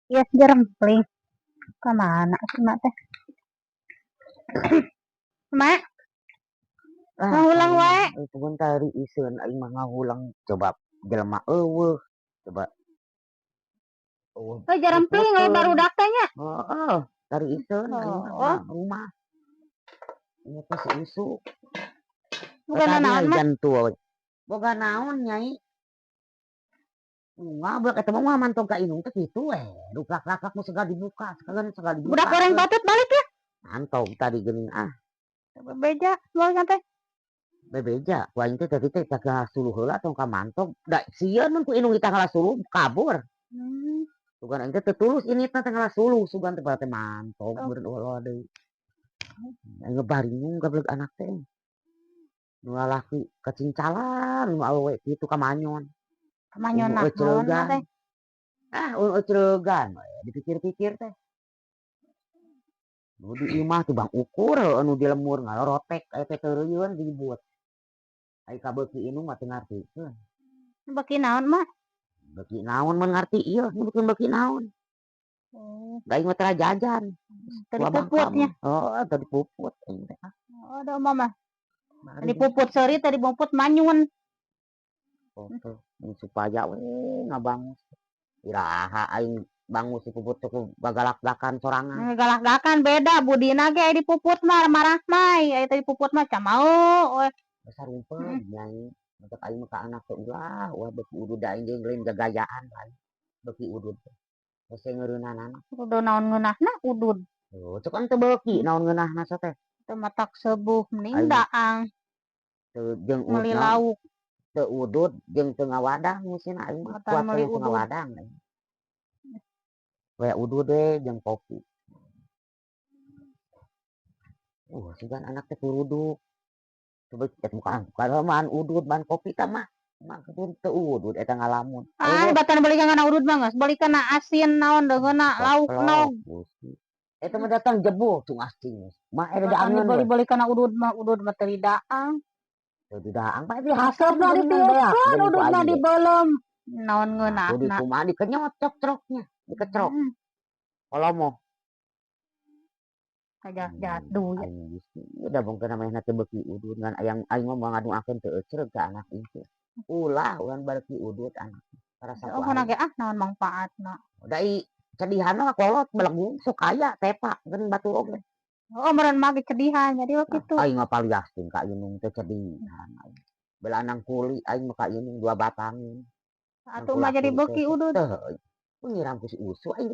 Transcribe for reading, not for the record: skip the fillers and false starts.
Ya, jerempling. Kemana sih mak teh? Mak, Ah, ngahulang aing wae. mah eueuh tari iseun aing mah ngahulang, coba jelema eueuh, coba eueuh. Oh, jerempling we Puputeun. Barudak teh nya. Heeh, tari iseun aing mah Oh, rumah. Ieu teh si Usu. Bukan Tadi naon mah. Jantua. Boga naon, Nyai? Ngabek eta mah mantog ka indung teh kitu we. Ruplak-raklak nu segala dibuka, sekalian segala dibuka. Budak goreng patut balik ya. Mantog tadi geuning ah. Beja, boleh teh. Bebeja, ku aing teh tadi teh ka suluh heula tong ka mantog. Da sieun mun ku indung kita ngala suluh kabur. Sugan aing teh teu tulus ini teh ngala suluh, sugan teh teh mantog Oh. meureun ulah deui. Aing ngebaringung gablek anak teh. Nu lalaki kacincalan, nu awewe kitu ka manyon. Kamanyon Unu nah naon mah ecreugan. Teh. Ah, unu ecreugan we dipikir-pikir teh. Nu di imah tuh bang ukur heueuh nu di lemur ngalorotek aya teh teureuyeuan ribut. Ai kabeuki indung mah teu ngartikeun. Beuki naon mah? Beuki naon mun ngarti ieu, nyebutkeun beuki naon. Oh, Da aing mah tara jajan. Teu Tua bangka dipuput nya. mah. Heeh, teu dipuput aing teh ah. Oh, da mah mah. Bari Dipuput seuri teh dipuput manyun. Oh, tuh, supaya we ngabangus. Iraha aing bangus dipuput cukup bagalak-galakan sorangan. Galak-galakan beda budina ge aya dipuput mah marah mah, aya teh dipuput mah camau we. Sarumpet nyai. Matak aing mah ka anak teh ulah, ulah beuki udud, da aing jeung lain gagayaan lain. Beuki udud teh. Hese ngeureunanana. Kudu naon ngeunahna udud. Oh, cek kan teu beuki naon ngeunahna teh. Teu matak sebuh mending Aing daang teu jeung meuli naon, lauk. Teu udud jeung teu ngawadang musina aing mah Matan kuat meuli teu udud. Ngawadang aing. We udud we jeung kopi. Sugan anak teh kuruduk. Coba cek mukaan, kalau maan udud, maan kopi tah mah. Mah kebun teu udud eta ngalamun. Ah, batan beli kana udud mah geus beli kana asin naon deungeunna lauk nog. Eta mah datang jebul tungas tingus. Mah eta Batan daangeun we. Dibeli-beli kana udud mah teu didaang. Teu didaang mah dihasep Hasepna ditiupkeun ududna dibeuleum. Naon Kudu ngeunahna. Kumaha dikenyot cok-croknya, dikecerok. Kolomo. Kajahat duit. Aing geus da bongkeun namanya teh beuki udud ngan ayang aing mah moal ngaduakeun teu ecreug ka anak ieu teh. Ulah urang beuki udud anak. Karasa Oh, ku kana aing. Ge ah naon mangfaatna. Da i cedihan mah kolot belegung sok aya tepa geuning batur oge. Oh, meureun mah ge cedihan jadi we kitu. Aing mah paliaskeun ka indung teh cedihan aing. Belanang kuli aing mah ka indung dua batangin. Atuh mah jadi beuki udud. Teu, nyiram ku si Usu aing.